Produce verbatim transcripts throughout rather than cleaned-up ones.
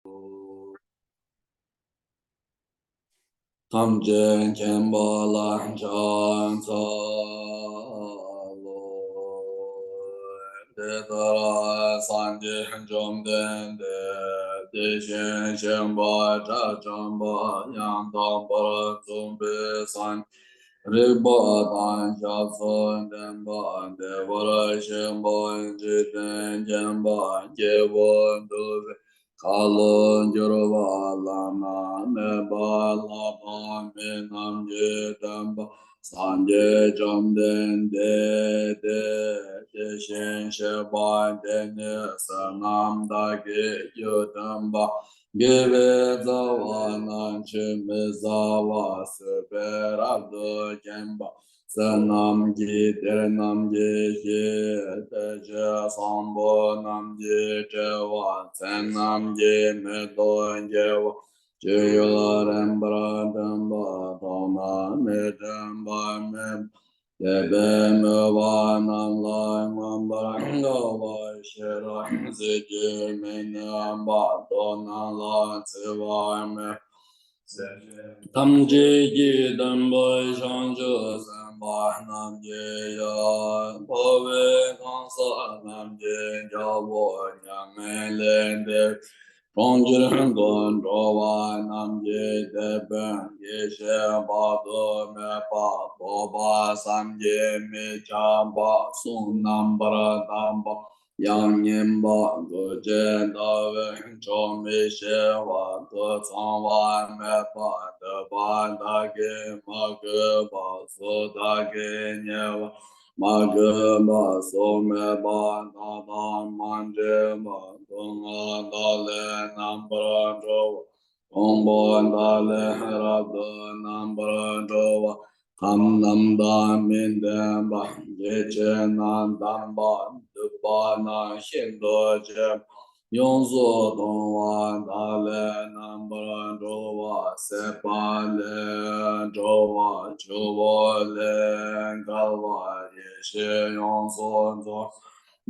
ཐམས་ཅད་མཁྱེན་པ་ལ་ཕྱག་འཚལ་ལོ། དེ་ལྟར་སངས་རྒྱས་བཅོམ་ལྡན་འདས་དེ་བཞིན་གཤེགས་པ་དགྲ་བཅོམ་པ་ཡང་དག་པར་རྫོགས་པའི་སངས་རྒྱས་རིག་པ་དང་ཞབས་སུ་ལྡན་པ་བདེ་བར་གཤེགས་པ་འཇིག་རྟེན་མཁྱེན་པ་སྐྱེས་བུ་འདུལ་བའི་ཁ་ལོ་སྒྱུར་བ་བླ་ན་མེད་པ་ལྷ་དང་མི་རྣམས་ཀྱི་སྟོན་པ་སངས་རྒྱས་བཅོམ་ལྡན་འདས་ཏེ། དེ་བཞིན་གཤེགས་པ་དེ་ཉིད་བསོད་ནམས་དག་གི་རྒྱུ་སྟོན་པ། དགེ་བའི་རྩ་བ་རྣམས་ཆུད་མི་ཟ་བར་བཟོད་པས་རབ་ཏུ་བརྒྱན་པ། བསོད་ནམས་ཀྱི་གཏེར་རྣམས་ཀྱི་གཞི། ཐེག་ཆེན་གསང་ཕུང་རྣམས་ཀྱི་དཔྲལ་བ། མཚན་རྣམས་ཀྱི་མེ་ཏོག་བརྒྱ་པ། སྤྱོད་ཡུལ་རིམ་པར་སྟོན་པ། ཐོག་མ་མེད་དྲན་པ་མེད་པ། དད་པས་མོས་པ་རྣམས་ལ་མངོན་པར་དགའ་བ་ཤེས་རབ་གཟི་བརྗིད་མི་གནས་པ། མདོ་རྣམས་ལ་བརྩི་བ་མེད་པ། སེམས་ཅན་ཐམས་ཅད་ཀྱི་དོན་པོ་བྱང་ཆུབ་སེམས་དཔའ་རྣམས་ཀྱི་ཡབ། འཕགས་པའི་གང་ཟག་རྣམས་ཀྱི་རྒྱལ་པོ། མྱ་ངན་ལས་འདས་གྲོང་ཁྱེར་དུ་འགྲོ་བ་རྣམས་ཀྱི་དེད་དཔོན། ཡེ་ཤེས་དཔག་ཏུ་མེད་པ། སྤོབས་པ་བསམ་གྱིས་མི་ཁྱབ་པ། གསུང་རྣམ་པར་དག་པ། ཡང་སྙན་པ། མགུལ་ཅན་ཟླ་བའི་མཆོག་མི་ཤེས་པ། དུག་ཚང་བ་མེད་པ། འདོད་པ་དག་གིས་མ་གོས་པ། གཟུགས་དག་གིས་བརྙས་པ། མ་གོས་པ། གཟུགས་མེད་པ། རྟག་དང་མ་འདྲེས་པ། སྡུག་བསྔལ་དག་ལས་རྣམ་པར་གྲོལ་བ། མགོན་པོ་དག་ལས་རབ་ཏུ་རྣམ་པར་གྲོལ་བ། ཁམས་རྣམས་དང་མི་ལྡན་པ། སྐྱེ་མཆེད་རྣམས་དམ་པ། སྡུག་པ་རྣམས་ཤིན་ཏུ་ཆེ་བ། ཡོངས་སུ་གཏོང་བ་དག་ལས་རྣམ་པར་གྲོལ་བ། སྲེད་པ་ལས་གྲོལ་བ། ཆུ་བོ་ལས་བརྒལ་བ། ཡེ་ཤེས་ཡོངས་སུ་རྫོགས།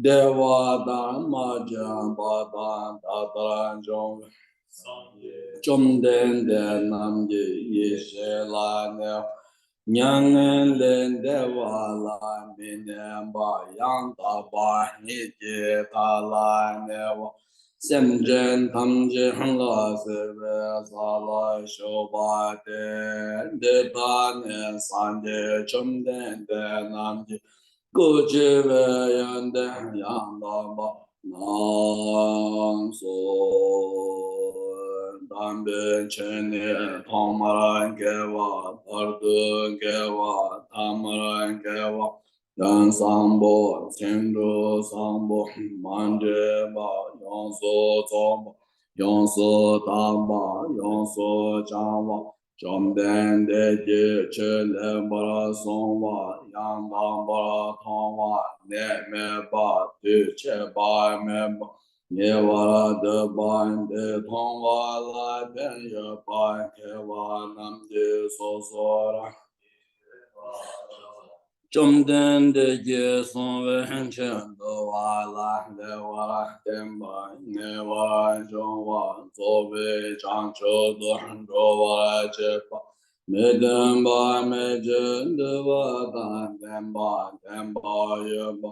བདེ་བ་དང་མ་བཅོས་པ་དང་ད་ལྟར་འབྱུང་བའི་བཅོམ་ལྡན་འདས་རྣམས་ཀྱི་ཡེ་ཤེས་ལ་གནས་པ། མྱ་ངན་ལས་འདས་པ་ལ་མི་གནས་པ། ཡང་དག་པ་ཉིད་ཀྱི་མཐའ་ལ་གནས་པ། སེམས་ཅན་ཐམས་ཅད་ལ་བརྩེ་བའི་ས་ལ་བཞུགས་པ་སྟེ། འདི་ལྟར་ནི་སངས་རྒྱས་བཅོམ་ལྡན་འདས་རྣམས་ཀྱི་སྐུ་ཆེ་བའི་ཡོན་ཏན་ཡང་དག་པ་རྣམས་སོ། དམ་པའི་ཆོས་ནི་ཐོག་མར་སྐྱེ་བ། བར་དུ་སྐྱེ་བ། ཐ་མར་སྐྱེ་བ། དོན་བཟང་པོ། ཚིག་འབྲུ་བཟང་པོ། མ་འདྲེས་པ། ཡོངས་སུ་རྫོགས་པ། ཡོངས་སུ་དག་པ། ཡོངས་སུ་བྱང་བ། བཅོམ་ལྡན་འདས་ཀྱི་ཆོས་ལེགས་པར་གསུངས་པ། ཡང་དག་པར་མཐོང་བ། ནད་མེད་པ། དུས་ཆད་པ་མེད་པ། ཉེ་བར་སྡོད་པ། འདི་མཐོང་བ་ལ་ཕན་ཡོད་པ། མཁས་པ་རྣམས་ཀྱིས་སོ་སོ་རང་བཅོམ་ལྡན་འདས་ཀྱིས་གསུངས་པའི་ཆོས་འདུལ་བ་ལ་ལེགས་པར་བརྟེན་པ། ངེས་པར་འབྱུང་བ། རྫོགས་པའི་བྱང་ཆུབ་ཏུ་འགྲོ་བར་བྱེད་པ། མི་ལྡན་པ། མི་བརྗེད་འདུལ་བ་དང་ལྡན་པ། བརྟན་པ་ཡོད་པ།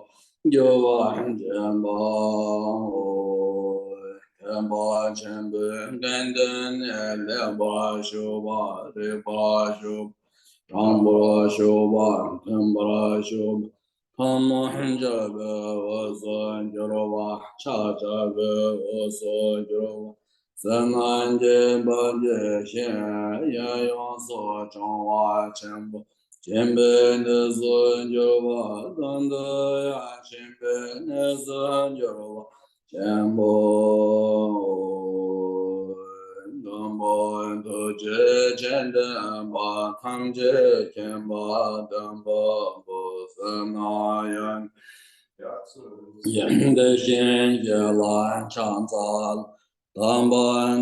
འགྱུར་བ་འབྱེད་པའོ། མཁས་པ་ཆེན་པོའི་དགེ་འདུན་ནི་ལེགས་པར་ཞུགས་པ། རིགས་པར་ཞུགས་པ། དྲང་པོར་ཞུགས་པ། མཐུན་པར་ཞུགས་པ། ཐལ་མོ་སྦྱར་བའི་འོས་སུ་གྱུར་པ། ཕྱག་བྱ་བའི་འོས་སུ་གྱུར་པ། བསོད་ནམས་ཀྱི་བར་གྱི་ཞིང་ཡོངས་སུ་སྦྱོང་བ་ཆེན་པོ། སྦྱིན་པའི་གནས་སུ་གྱུར་པ། གང་དུ་ཡང་སྦྱིན་པའི་གནས་སུ་གྱུར་པ་ཆེན་པོ། མགོན་པོ་ཐུགས་རྗེ་ཆེ་ལྡན་པ། ཐམས་ཅད་མཁྱེན་པ་དང་པོ། བསོད་ནམས་ཡོན་ཏན་ཡོན་ཏན་ཞིང་གཤེགས་ལ་ཕྱག་འཚལ། དམ་པ་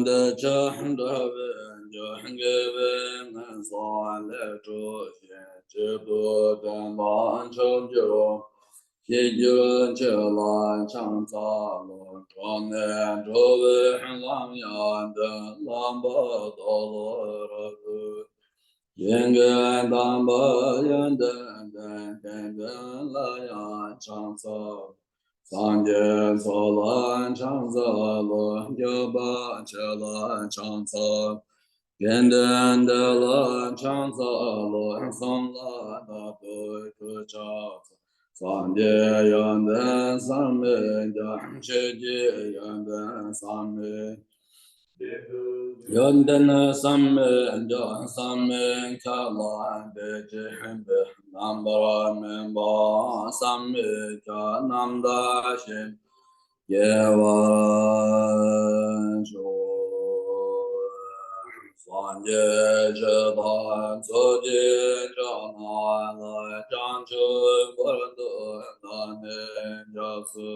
འདི་ཕྱིར་འགྲོ་བའི་རྒྱུ། དགེ་བའི་ངན་སོང་ལས་གྲོལ་ཞིང་། གཅིག་ཏུ་བསྟན་པ་མཆོག་གྱུར། སྐྱེ་འགྱུར་ཆོས་ལ་ཕྱག་འཚལ་ལོ། འགྲོ་ནས་འགྲོ་བའི་ལམ་ཡོན་ཏན་ལམ་པ་དོ་ལོ་རབ་ཏུ། སྐྱེ་འགྱུར་དམ་པ་ཡོན་ཏན་ལྡན། དེ་འདྲ་ལ་ཡང་ཕྱག་འཚལ། སངས་རྒྱས་ཚོགས་ལ་ཕྱག་འཚལ་ལོ། སྐྱོབ་པ་ཆོས་ལ་ཕྱག་འཚལ། དགེ་འདུན་འདུལ་ལ་ཕྱག་འཚལ་ལོ། གསུམ་ལ་བདག་ཏུ་གུས་ཕྱག་འཚལ། སངས་རྒྱས་ཡོན་ཏན་བསམ་མི་ཁྱབ། ཆོས་ཀྱི་ཡོན་ཏན་བསམ་མི། ཡོན་ཏན་བསམ་མི་ཁྱབ། བསམ་མི་ཁྱབ་ལ་དད་ཅིང་འབད། རྣམ་པར་སྨིན་པ་བསམ་མི་ཁྱབ། རྣམ་དག་ཞིང་སྐྱེ་བར་ཤོག། སངས་རྒྱས་ཆོས་དང་ཚོགས་ཀྱི་མཆོག་རྣམས་ལ། བྱང་ཆུབ་བར་དུ་བདག་ནི་སྐྱབས་སུ།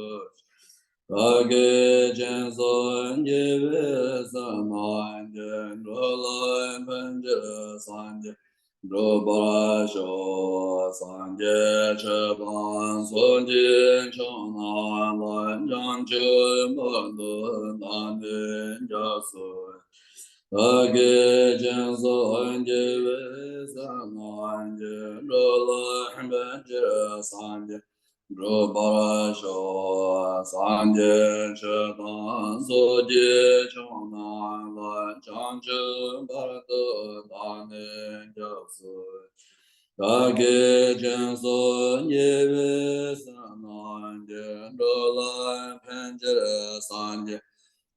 བདག་གིས་སྦྱིན་སོགས་བགྱིས་པའི་བསོད་ནམས་ཀྱིས། འགྲོ་ལ་ཕན་ཕྱིར་སངས་རྒྱས་འགྲུབ་པར་ཤོག། སངས་རྒྱས་ཆོས་དང་ཚོགས་ཀྱི་མཆོག་རྣམས་ལ། བྱང་ཆུབ་བར་དུ་བདག་ནི་སྐྱབས་སུ། བདག་གིས་སྦྱིན་སོགས་བགྱིས་པའི་བསོད་ནམས་ཀྱིས། འགྲོ་ལ་ཕན་ཕྱིར་སངས་རྒྱས་འགྲུབ་པར་ཤོག། སངས་རྒྱས་ཆོས་དང་ཚོགས་ཀྱི་མཆོག་རྣམས་ལ། བྱང་ཆུབ་བར་དུ་བདག་ནི་སྐྱབས་སུ། བདག་གིས་སྦྱིན་སོགས་བགྱིས་པའི་བསོད་ནམས་ཀྱིས། འགྲོ་ལ་ཕན་ཕྱིར་སངས་རྒྱས་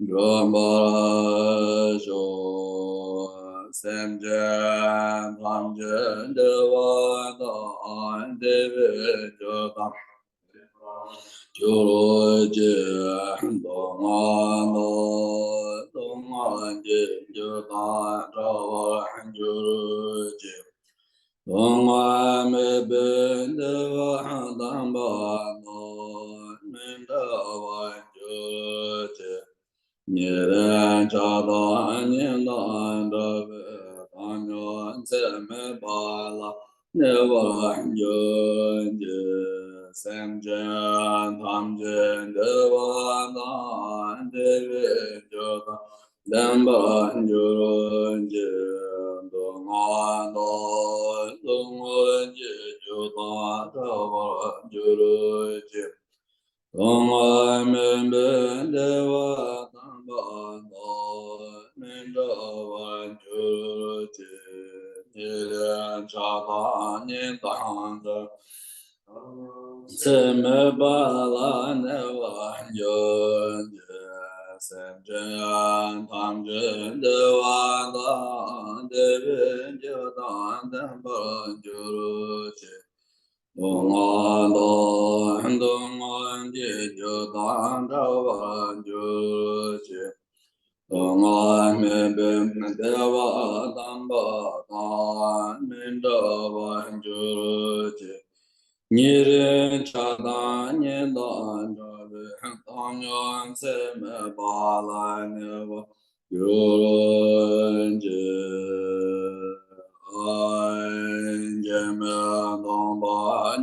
འགྲུབ་པར་ཤོག། སེམས་ཅན་ཐམས་ཅད་བདེ་བ་དང་བདེ་བའི་རྒྱུ་དང་འགྱུར་ཅིག། སྡུག་བསྔལ་དང་སྡུག་བསྔལ་གྱི་རྒྱུ་དང་བྲལ་བར་གྱུར་ཅིག། སྡུག་བསྔལ་མེད་པའི་བདེ་བ་དམ་པ་དང་མི་འབྲལ་བར་གྱུར་ཅིག། ཉེ་རིང་ཆགས་སྡང་གཉིས་དང་བྲལ་བའི་བཏང་སྙོམས་ཚད་མེད་པ་ལ་གནས་པར་གྱུར་ཅིག། སེམས་ཅན་ཐམས་ཅད་བདེ་བ་དང་བདེ་བའི་རྒྱུ་དང་ལྡན་པར་གྱུར་ཅིག། སྡུག་བསྔལ་དང་སྡུག་བསྔལ་གྱི་རྒྱུ་དང་བྲལ་བར་གྱུར་ཅིག། སྡུག་བསྔལ་མེད་པའི་བདེ་བ་དམ་པ་དང་མི་འབྲལ་བར་གྱུར་ཅིག། ཉེ་རིང་ཆགས་སྡང་གཉིས་དང་བྲལ་ཚད་མེད་པ་ལ་གནས་པར་གྱུར་ཅིག། སེམས་ཅན་ཐམས་ཅད་བདེ་བ་དང་བདེ་བའི་རྒྱུ་དང་ལྡན་པར་གྱུར་ཅིག། སྡུག་བསྔལ་དང་སྡུག་བསྔལ་གྱི་རྒྱུ་དང་བྲལ་བར་གྱུར་ཅིག། སྡུག་བསྔལ་མེད་པའི་བདེ་བ་དམ་པ་དང་མི་འབྲལ་བར་གྱུར་ཅིག། ཉེ་རིང་ཆགས་སྡང་གཉིས་དང་བྲལ་བའི་བཏང་སྙོམས་ཚད་མེད་པ་ལ་གནས་པར་གྱུར་ཅིག། ཨ། འཇིགས་མེད་སྟོང་པ་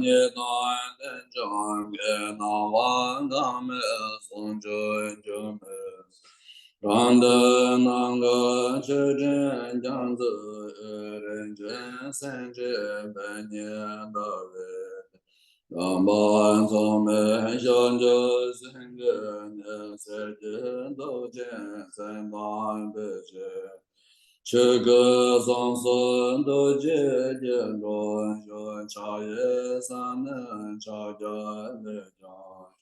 ཉིད་དང་ལྡན་ཕྱོགས་ཀྱི་སྣང་བ་འགག་མེད་ཟུང་འཇུག་འགྱུར་མེད། རང་དོན་ནམ་མཁའ་ཆུ་སྲིན་རྒྱ་མཚོའི་དབུས། རིན་ཆེན་སེམས་ཀྱི་དཔལ་ཉིད་ལྟ་བུའི། དམ་པ་མཚུངས་མེད་ཕྱོགས་བཅུར་སེང་གེའི་གནས། གསེར་གྱི་མདོག་ཅན་སེམས་དང་དཔེ་བྱད། ཆོས་སྐུ་གསུང་གསུམ་རྡོ་རྗེ་སྐྱིལ་ཀྲུང་བཞུགས། ཕྱག་གཡས་ས་གནོན་ཕྱག་རྒྱ་ལས་ཀྱང་།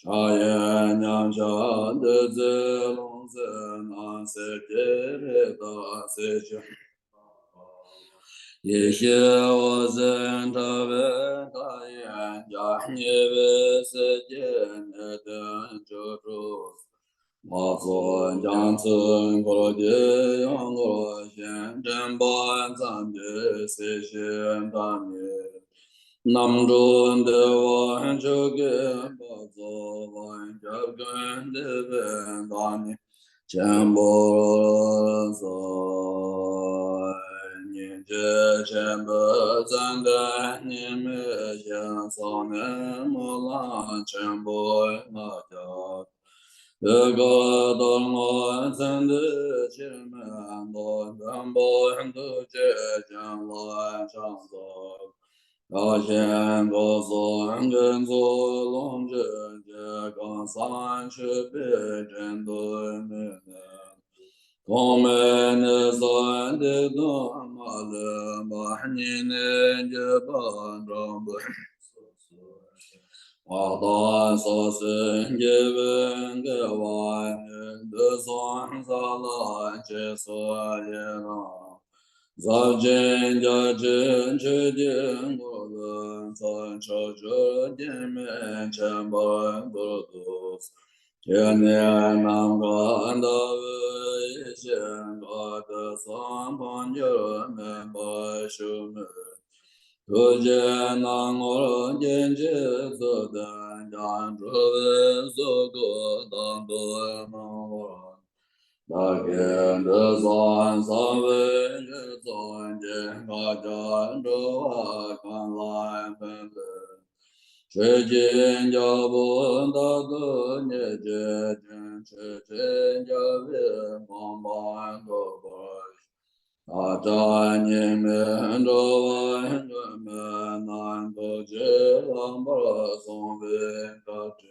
ཕྱག་གཡས་མཉམ་གཞག་བདུད་རྩིའི་ལྷུང་བཟེད་བསྣམས། གསེར་གྱི་རི་དྭགས་གསེར་ཞུན་ཡེ་ཤེས་འོད་ཟེར་འཕྲོ་བའི་མཐའ་ཡས་རྒྱ། ཉེ་བའི་སྲས་ཀྱི་གནས་བརྟན་བཅུ་དྲུག། ལྷ་ཚོགས་རྒྱ་མཚོའི་འཁོར་གྱིས་ཡོངས་བསྐོར་ཞིང་། འདྲེན་པ་ཙམ་གྱིས་སྲིད་ཞིའི་མཐའ་རྙེད། རྣམ་གྲོལ་བདེ་བ་མཆོག་གི་སྤ་རོ་ལ། སྐྱབས་མགོན་འདུས་པའི་བདག་ཉིད་ཆེན་པོར་གསོལ། སྙིང་རྗེ་ ཆེན་པོའི་ཙན་དན་ཉི་མའི་ཞལ་ས་ནས་སྨོན་ལམ་ཆེན་པོའི་ང་རྒྱལ། དེ་ཀ་ལྟར་སྔོ་ཚེ་འདི་ཕྱིར་མི་ལྡོག། མགོན་པོ་ཐུགས་རྗེ་ཅན་ལ་ཕྱག་འཚལ། བདག་གཞན་དག་སོགས་དགེ་ཚོགས་ལོངས་སྤྱོད་ཀྱི། གང་ཟག་མཆོད་པའི་དྲིན་དུ་མི་གནས། ཐོག་མེད་ནས་བསགས་འདི་དག་མ་ལུས་པ། སྙིང་ནས་འགྱོད་པ་དྲག་པོས་བར་དག་བསགས་ཟིན་དགེ་བའི་དགེ་བ་ནི། དུས་གསུམ་ས་ལ་རྗེས་སུ་ཡི་རང་། ཟབ་ཅིང་རྒྱ་ཆེའི་ཆོས་ཀྱི་འཁོར་ལོའི་མཚོན། ཕྱོགས་བཅུར་སྐྱེ་མེད་ཆེན་པོར་གྱུར་ཏོ། སྐྱེས་ནས་ནམ་མཁའ་ཟླ་བའི་ཡེ་ཤེས་འགག། དུས་གསུམ་འཕོ་འགྱུར་མེད་པར་བཞུགས་མོད། ཐུགས་རྗེའི་སྣང་ངོར་སྐྱེ་མཆེད་ཚུལ་ལྡན་ཀྱང་། འགྲོ་བའི་གཟུགས་སྐུ་དག་ཏུ་སྣང་བར། བདག་གིས་དུས་གསུམ་གསང་བའི་ཡུལ་ཚོགས་ཀྱི། བཀའ་རྒྱ་འགྲོ་བ་གང་ལ་ཕན་པའི། ཆོས་ཀྱི་རྒྱལ་པོ་རྟག་ཏུ་ཉེར་སྤྱོད་ཅིང་། ཆོས་ཀྱི་རྒྱལ་པོའི་དགོངས་པ་རྫོགས་པར་ཤོག། བདག་ཅག་གཉིས་མེད་འགྲོ་བ་མགོན་མེད་ན། ཐུགས་རྗེས་ལེགས་པར་གསུངས་པའི་བཀའ་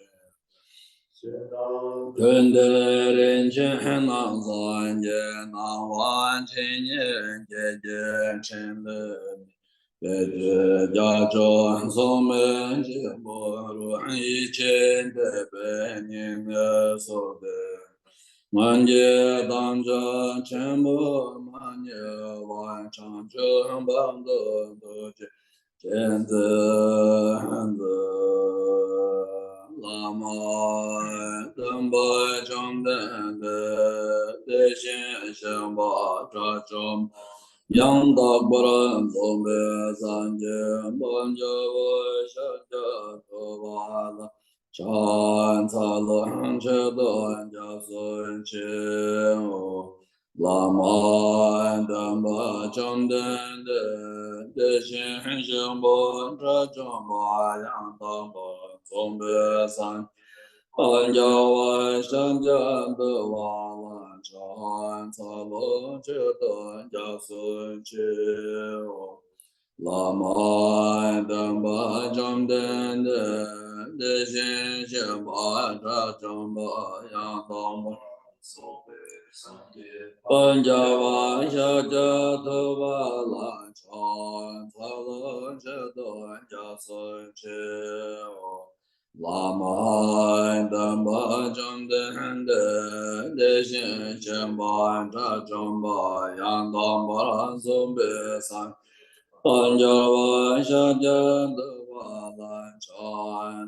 དྲིན། དུས་འདིར་རིན་ཆེན་སྣང་བཟང་གི། སྣང་བ་ཇི་སྙེད་བསྐྱེད་ཀྱང་ཕྲིན་ལས་མེད། དེ་ཕྱིར་རྒྱ་མཚོ་མཚུངས་མེད་སྙིང་པོ་རུ། ཡིད་ཆེས་དད་པས་སྙིང་ནས་གསོལ་ཏེ། སྔོན་གྱི་དམ་བཅའ་ཆེན་པོ་མ་བསྙེལ་བར། བྱང་ཆུབ་བར་དུ་ཐུགས་རྗེས་བསྐྱེད་མཛད་མཛོད། བླ་མ་སྟོན་པ་བཅོམ་ལྡན་འདས། དེ་བཞིན་གཤེགས་པ་དགྲ་བཅོམ་པ་ཡང་དག་པར་རྫོགས་པའི་སངས་རྒྱས་དཔལ་རྒྱལ་པོ་ཤཱཀྱ་ཐུབ་པ་ལ་ཕྱག་འཚལ་ལོ། མཆོད་དོ་སྐྱབས་སུ་མཆིའོ། བླ་མ་སྟོན་པ་བཅོམ་ལྡན་འདས། དེ་བཞིན་གཤེགས་པ་དགྲ་བཅོམ་པ་ཡང་དག་པར་རྫོགས་པའི་སངས་རྒྱས་དཔལ་རྒྱལ་བ་ཤཱཀྱ་ཐུབ་པ་ལ་ཕྱག་འཚལ་ལོ། མཆོད་དོ་སྐྱབས་སུ་མཆིའོ། བླ་མ་སྟོན་པ་བཅོམ་ལྡན་འདས། དེ་བཞིན་གཤེགས་པ་དགྲ་བཅོམ་པ་ཡང་དག་པར་རྫོགས་པའི་སངས་རྒྱས་དཔལ་རྒྱལ་བ་ཤཱཀྱ་ཐུབ་པ་ལ་ཕྱག་འཚལ་ལོ། མཆོད་དོ་སྐྱབས་སུ་མཆིའོ། བླ་མ་སྟོན་པ་བཅོམ་ལྡན་འདས། དེ་བཞིན་གཤེགས་པ་དགྲ་བཅོམ་པ་ཡང་དག་པར་རྫོགས་པའི་སངས་རྒྱས་དཔལ་རྒྱལ་བ་ཤཱཀྱ་ཐུབ་པ་ལ་ཕྱག་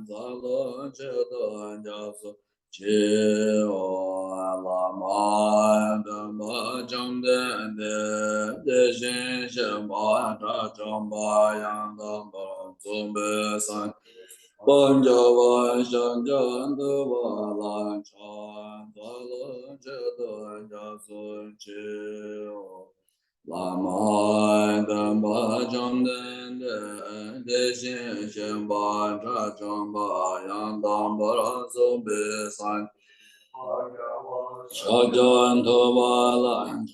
འཚལ་ལོ། མཆོད་དོ་སྐྱབས་སུ་མཆིའོ། བླ་མ་སྟོན་པ་བཅོམ་ལྡན་འདས། དེ་བཞིན་གཤེགས་པ་དགྲ་བཅོམ་པ་ཡང་དག་པར་རྫོགས་པའི་སངས་རྒྱས་དཔལ་རྒྱལ་བ་ཤཱཀྱ་ཐུབ་པ་ལ་ཕྱག་འཚལ་ལོ། མཆོད་དོ་སྐྱབས་སུ་མཆིའོ། བླ་མ་སྟོན་པ་བཅོམ་ལྡན་འདས། དེ་བཞིན་གཤེགས་པ་དགྲ་བཅོམ་པ་ཡང་དག་པར་རྫོགས་པའི་སངས་རྒྱས་དཔལ་རྒྱལ་བ་ཤཱཀྱ་ཐུབ་པ་ལ་ཕྱག་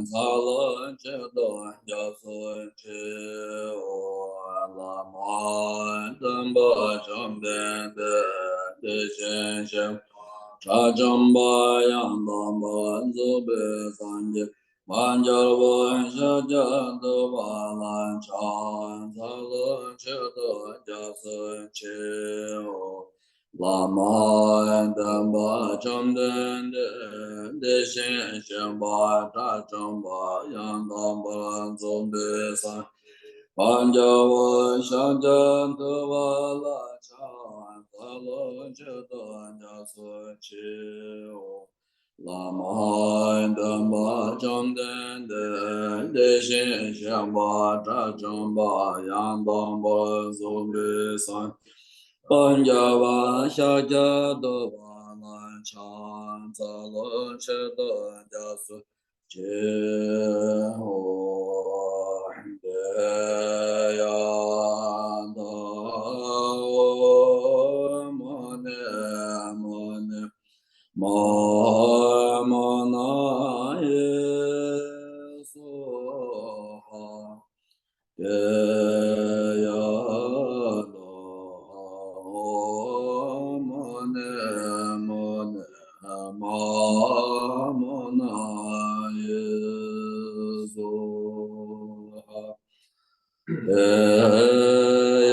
འཚལ་ལོ། མཆོད་དོ་སྐྱབས་སུ་མཆིའོ། བླ་མ་སྟོན་པ་བཅོམ་ལྡན་འདས། དེ་བཞིན་གཤེགས་པ་དགྲ་བཅོམ་པ་ཡང་དག་པར་རྫོགས་པའི་སངས་རྒྱས་དཔལ་རྒྱལ་བ་ཤཱཀྱ་ཐུབ་པ་ལ་ཕྱག་འཚལ་ལོ། མཆོད་དོ་སྐྱབས་སུ་མཆིའོ། བླ་མ་སྟོན་པ་བཅོམ་ལྡན་འདས། དེ་བཞིན་གཤེགས་པ་དགྲ་བཅོམ་པ་ཡང་དག་པར་རྫོགས་པའི་སངས་རྒྱས་དཔལ་རྒྱལ་བ་ཤཱཀྱ་ཐུབ་པ་ལ་ཕྱག་འཚལ་ལོ། མཆོད་དོ་སྐྱབས་སུ་མཆིའོ། བླ་མ་སྟོན་པ་བཅོམ་ལྡན་འདས། དེ་བཞིན་གཤེགས་པ་དགྲ་བཅོམ་པ་ཡང་དག་པར་རྫོགས་པའི་སངས་རྒྱས་དཔལ་རྒྱལ་བ་ཤཱཀྱ་ཐུབ་པ་ལ་ཕྱག་འཚལ་ལོ། མཆོད་དོ་སྐྱབས་སུ་ ཅེ་ཧོ། དེ་ཡང་ད་ཨོཾ་མ་ཎི་མ་ཎི་མ་ཧཱ་མ་ཎ་ཡེ་སྭཱ་ཧཱ། དེ་ཡང་ད་ཨོཾ་མ་ཎི་མ་ཎི་མ་ཧཱ་མ་ཎ་ཡེ་སྭཱ་ཧཱ། དེ་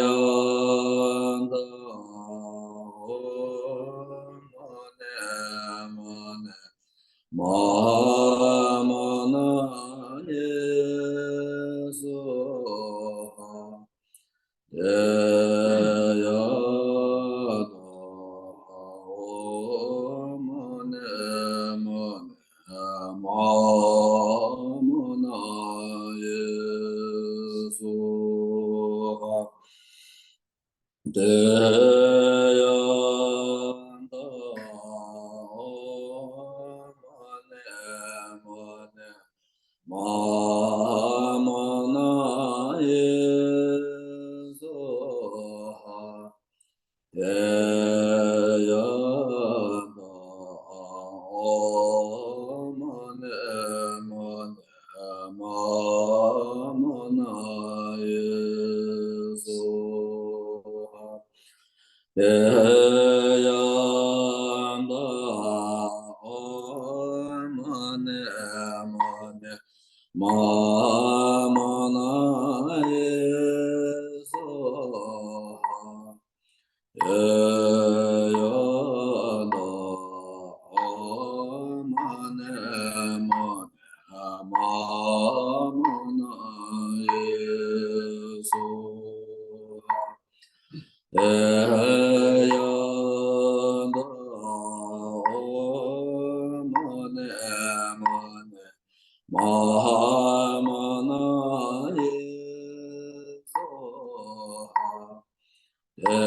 ཡང་ད་ཨོཾ་མ་ཎི་མ་ཎི་མ་ཧཱ་མ་ཎ་ཡེ་སྭཱ་ཧཱ། དེ་ཡང་ད་ཨོཾ་མ་ཎི་མ་ཎི་མ་ཧཱ་མ་ཎ་ཡེ་སྭཱ་ཧཱ། དེ་ཡང་ད་ཨོཾ་མ་ཎི་མ་ཎི་མ་ཧཱ་མ་ཎ་ཡེ་སྭཱ་ཧཱ། དེ་ཡང་ད་ཨོཾ་མ་ཎི་མ་ཎི་མ་ཧཱ་མ་ཎ་ཡེ་སྭཱ་ཧཱ། དེ་ཡང་ད་ཨོཾ་མ་ཎི་མ་ཎི་མ་ཧཱ་མ་ཎ་ཡེ་སྭཱ་ཧཱ། དེ་ཡང་ད་ཨོཾ་མ་ཎི་མ་ཎི་མ་ཧཱ་མ་ཎ་ཡེ་སྭཱ་ཧཱ། དེ་ཡང་ད་ཨོཾ་མ་ཎི་མ་ཎི་མ་ཧཱ་མ་ཎ་ཡེ་སྭཱ་ཧཱ། དེ་ཡང་ད་ཨོཾ་མ་ཎི་མ་ཎི་མ་ཧཱ་མ་ཎ་ཡེ་སྭཱ་ཧཱ། དེ་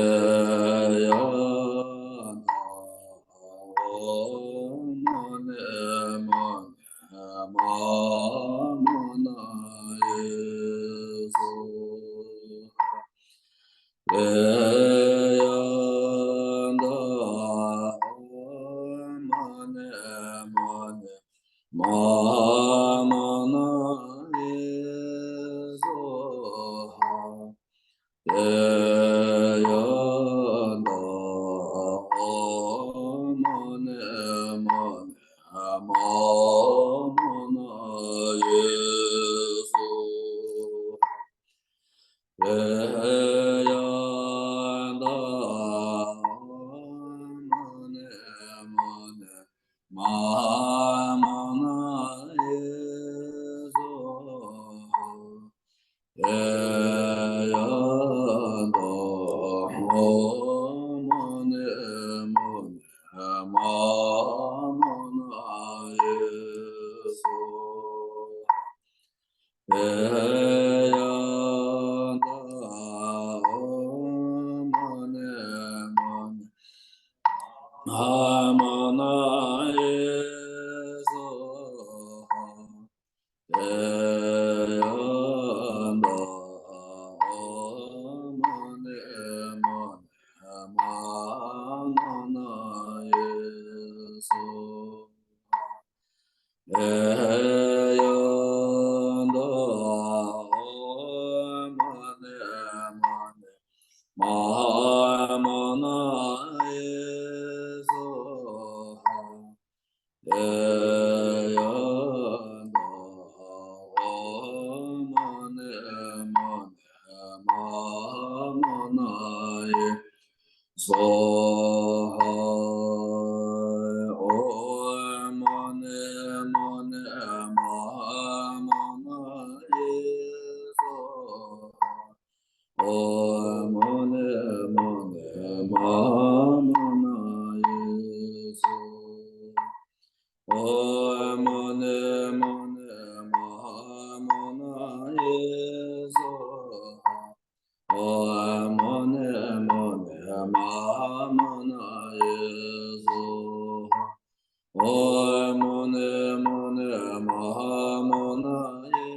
ཡང་ད་ཨོཾ་མ་ཎི་མ་ཎི་མ་ཧཱ་མ་ཎ་ཡེ་སྭཱ་ཧཱ། དེ་ཡང་ད་ཨོཾ་མ་ཎི་མ་ཎི་མ་ཧཱ་མ་ཎ་ཡེ་སྭཱ་ཧཱ། དེ་ཡང་ད་ཨོཾ་མ་ཎི་མ་ཎི་མ་ཧཱ་མ་ཎ་ཡེ་སྭཱ་ཧཱ། དེ་ཡང་ད་ཨོཾ་མ་ཎི་མ་ཎི་མ་ཧཱ་མ་ཎ་ཡེ་སྭཱ་ཧཱ། དེ་ཡང་ད་ཨོཾ་མ་ཎི་མ་ཎི་མ་ཧཱ་མ་ཎ་ཡེ་སྭཱ་ཧཱ། དེ་ཡང་ད་ཨོཾ་མ་ཎི་མ་ཎི་མ་ཧཱ་མ་ཎ་ཡེ་སྭཱ་ཧཱ། དེ་ཡང་ད་ཨོཾ་མ་ཎི་མ་ཎི་མ་ཧཱ་མ་ཎ་ཡེ་སྭཱ་ཧཱ། དེ་ཡང་ད་ཨོཾ་མ་ཎི་མ་ཎི་མ་ཧཱ་མ་ཎ་ཡེ་སྭཱ་ཧཱ། ཨོཾ་མ་ཎི་མ་ཎི་ ནི་མ་ཧཱ་མོ་ན་ཡེ་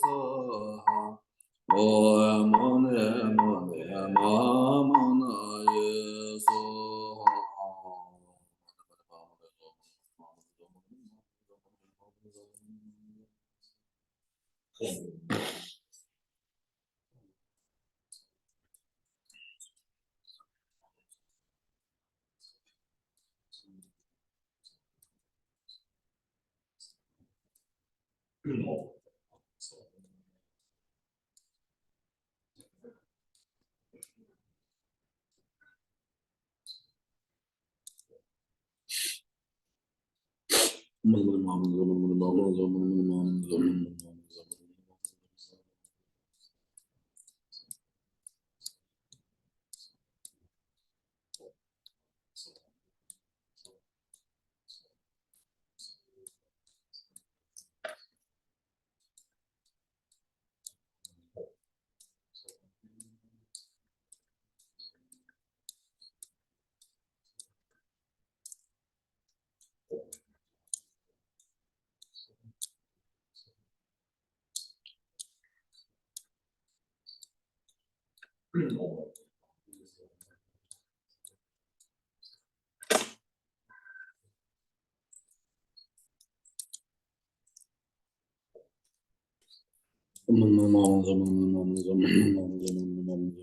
སྭཱ་ཧཱ། ཨོཾ་མ་ཎི་མ་ཎི་མ་ཧཱ་མོ་ན་ཡེ་སྭཱ་ཧཱ། ཨོཾ་མ་ཎི་མ་ཎི་མ་ཎི་མ་ཎི་མ་ཎི་མ་ཎི་མ་ཎི་མ་ཎི་མ་ཎི་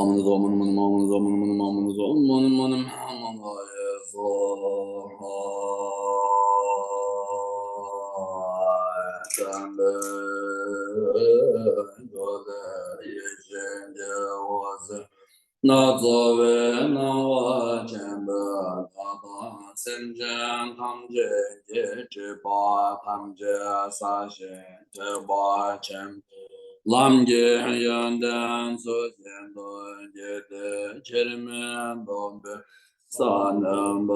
མ་ཎི་མ་ཎི་མ་ཎི་མ་ཎི་མ་ཎི་མ་ཎི་ཡེ་སྭཱ་ཧཱ། བྱམས་པའི་མགོན་ཡེ་ཤེས་སྐྱེ་བོ་ཟེར། སྣ་ཚོགས་པའི་སྣང་བ་ཆེན་པོའི་མཐའ་དག་སེམས་ཅན་ཐམས་ཅད་ཀྱི་སྒྲིབ་པ་ཐམས་ཅད་བསལ་ཞིང་ཐེག་པ་ཆེན་པོའི་ལམ་གྱི་ཡོན་ཏན་ཚུལ་བཞིན་དུ་བགྱིས་ཏེ་ཕྱིར་མི་ལྡོག་པའི་ས་ནོན་པ།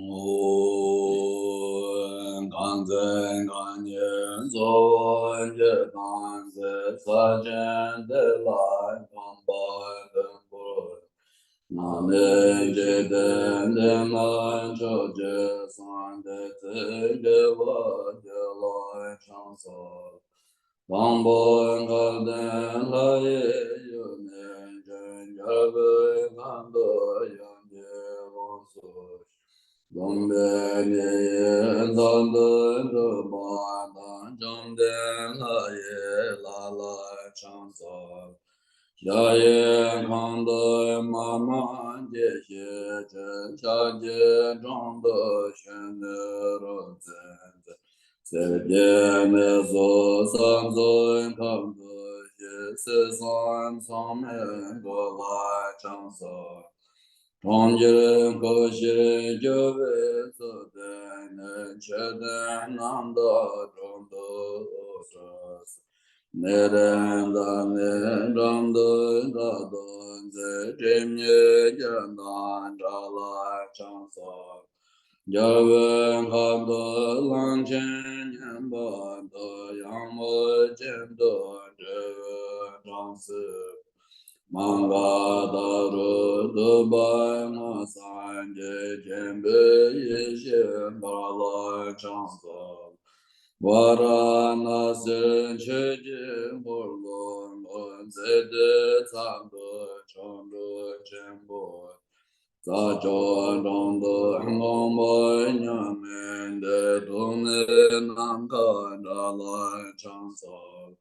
ཨོ། གང་ཚེ་གང་ཉིད་གཙོ་བོ་སྐྱེ་དང་ཚེ། ས་ཆེན་དེ་ལ་ཁམས་པ་ལྡན་པོ། ནམ་མཁའི་འཇིག་རྟེན་འདི་ན་ཕྱོགས་བཅུ་གསུམ། དེ་ཚེ་སྐྱེ་བོ་ཁྱོད་ལ་ཕྱག་འཚལ། དང་པོ་སྐལ་ལྡན་ལྷ་ཡི་ཡུལ་ནས་བྱོན། རྒྱལ་པོའི་ཁབ་ཏུ་ཡོན་གྱི་དབང་ཕྱུག། སྟོན་པའི་ཉི་ཡི་མཚན་དུ་གྲུབ་པ་དང་། བཅོམ་ལྡན་ལྷ་ཡི་ལྷ་ལ་ཕྱག་འཚལ། ཞྭ་ཡི་ཁང་དུ་མ་མ་སྐྱེས་ཤིང་བྱོན། ཤཱཀྱའི་གྲོང་དུ་གཞོན་ནུའི་རབས་ཚེ་མཛད། གསེར་གྱི་གནས་སུ་ས་འཛིན་ཁབ་ཏུ་བཞེས། སྲིད་གསུམ་མཚམས་མེད་འགོག་ལ་ཕྱག་འཚལ། གྲོང་ཁྱེར་ཁོ་ཤེས་སྐྱོབ་པའི་ཚུལ་བསྟན་ནས། མཆོད་རྟེན་རྣམ་དག་དྲུང་དུ་བསྒྲུབས། གནས་བརྟན་དང་ནི་འགྲམ་དུ་བདག་ཏུ་མཛད། སྒྲིབ་གཉིས་རྒྱན་དང་བྲལ་ལ་ཕྱག་འཚལ། རྒྱལ་པོའི་ཁབ་ཏུ་གླང་ཆེན་བསྙེན་པ་དང་། ཡང་མོ་ཅན་དུ་འབྲེལ་བའི་སྦྲང་རྩི། མ་ག་དྷ་རུ་ཐུབ་པ་མངའ་སངས་རྒྱས། མཁྱེན་པའི་ཡེ་ཤེས་འབར་བར་ཕྱག་འཚལ། ཝཱ་རཱ་ཎ་སིར་ཆོས་ཀྱི་འཁོར་ལོ་བསྐོར། ཚེ་འདིའི་མཚམས་སུ་མཆོག་འགྲོ་ཆེན་པོ། རྩྭ་མཆོག་གྲོང་དུ་དགོངས་པ་མྱ་ངན་འདས། སྡུག་བསྔལ་ནམ་མཁའ་འདྲ་ལ་ཕྱག་འཚལ།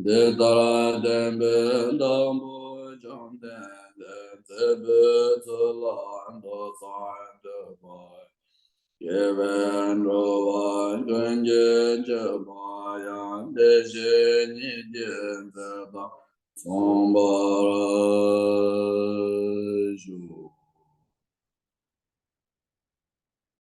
འདི་ལྟར་བསྟན་པའི་བདག་པོ་བཅོམ་ལྡན་འདས། མཛད་པའི་ཚུལ་ལ་མདོ་ཙམ་བསྡུས་པ། སྐྱེ་བའི་འགྲོ་བ་ཀུན་གྱི་སྤྱོད་པ་ཡང་། བདེ་གཤེགས་ཉིད་ཀྱིས་མཛད་དང་མཚུངས་པར་བཞུགས།